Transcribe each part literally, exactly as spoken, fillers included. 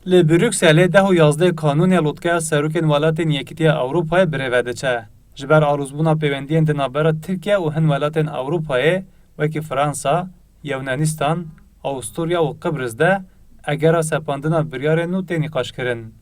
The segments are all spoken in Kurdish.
Li Brukselê deh û yazdeh Kanûnê lotkeya serokên welatên Yekîtiya Ewropayê birêve diçe. Ji ber alozbûna pêwendiyên di navbera Tirkiye û hin welatên Ewropayê, wekî Fransa, Yewnanistan, Awusturya û Qibris de egera sepandina biryarên nû tê nîqaşkirin.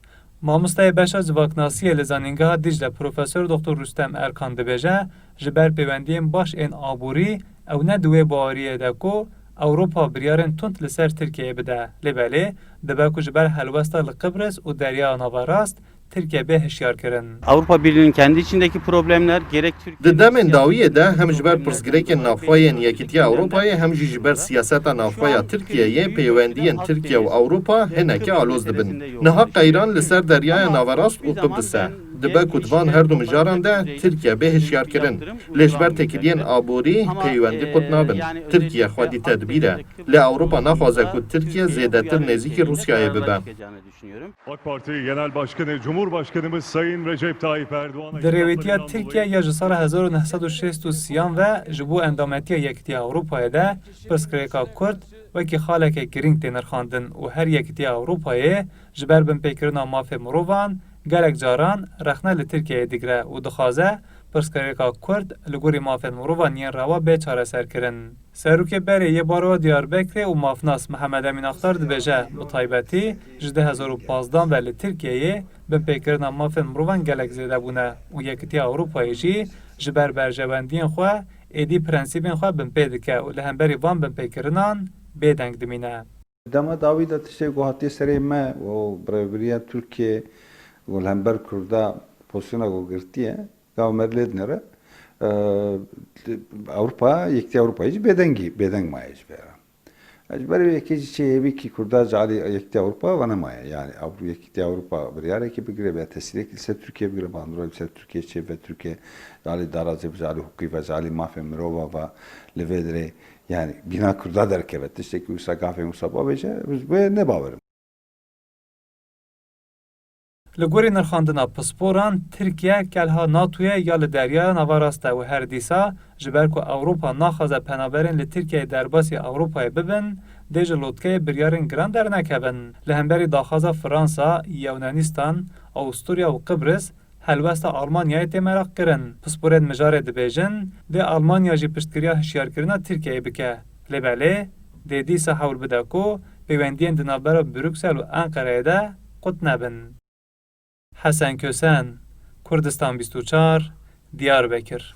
Mamosteyê beşa civaknasiyê li Zanîngeha Dîcle Profesor Doktor Rustem Erkan dibêje, ji ber pêwendiyên baş ên aborî ew ne di wê baweriyê de ku Ewropa biryarên tund li ser Tirkiyeyê bide. Lê belê dibe ku ji ber helwesta li Qibris û Deryaya Naverast Tirkiye bê hişyarkirin. Avrupa Birliği'nin kendi içindeki problemler gerek Türkiye Di demên dawiyê de hem ji ber pirsgirêkên navxwe yên Yekîtiya Ewropayê hem jî ji ber siyaseta navxwe ya Tirkiyeyê pêwendiyên Tirkiye û Ewropa hinekî aloz dibin. Niha qeyran li ser Deryaya Naverast û Qibris e. Dibe ku di van her du mijaran de Tirkiye bê hişyarkirin. Lê ji ber têkiliyên aborî peywendî qut nabin. Tirkiye xwedî tedbîr e. Lê Ewropa naxwaze ku Tirkiye zêdetir nêzîkî Rûsyayê bibe. AK Parti Genel Başkanı Cumhurbaşkanımız Sayın Recep Tayyip Erdoğan'a Di rêwîtiya Tirkiye ya ji sala hezar û neh sed û şêst û sêyan ve ji bo endametiya Yekîtiya Ewropayê de pirsgirêka Kurd wekî xaleke girîng tê nirxandin û her Yekîtiya Ewropayê ji ber binpêkirina mafê mirovan gelek caran rexne li Tirkiyeyê digire û dixwaze pirsgirêka Kurd li gorî mafên mirovan yên rewa bê çareserkirin. Serokê berê yê Baroya Diyarbekirê û mafnas Mihemed Emîn Aktar dibêje, bi taybetî ji du hezar û pazdeh ve li Tirkiyeyê binpêkirina mafên mirovan gelek zêde bûne û Yekîtiya Ewropayê jî ji ber berjewendiyên xwe êdî prensîbên xwe binpê dike û li hemberî van binpêkirinan bêdeng dimîne. Dema dawî de tiştê ku hatiye serê me û birêvbiriya Tirkiyê û li hember Kurda pozisyona ku girtiye, gava me lê dinêre, e, Ewropa, Yekîtiya Ewropayê jî bêdengî, bêdeng maye ji vê re. Ji ber vê yekê jî çi hêvîkî Kurda ji alî Yekîtiya Ewropa ve nemaye. Yani Ewro-, Yekîtiya Ewropa biryarekî bigire veya tesîrekî li ser Tirkiye bigire, bandorek li ser Tirkiye çê ve Tirkiye ji alî darazê ve, ji alî hiqûqî ve, ji alî mafê mirova ve li vê derê, yani bîna Kurda derkeve. Tiştekî wisa gavên wisa bavêje, ez wê ne bawer im. Li gorî nirxandina pisporan, Tirkiye kelha NATOyê ya li Deryaya Naverast e û her dîsa, ji ber ku Ewropa naxwaze penaberên li Tirkiyeyê derbasî Ewropayê bibin, dê ji lotkeyê biryarên giran dernekevin. Li hemberî daxwaza Fransa, Yewnanistan, Awusturya û Qibris, helwesta Almanyayê tê meraqkirin. Pisporên mijarê dibêjin, dê Almanya jî piştgiriya hişyarkirina Tirkiyeyê bike. Lê belê, dê dîsa hewl bide ku pêwendiyên di navbera Bruksel û Enqereyê de qut nebin. Hesen Kösen, Kurdistan bîst û çar, Diyarbekir.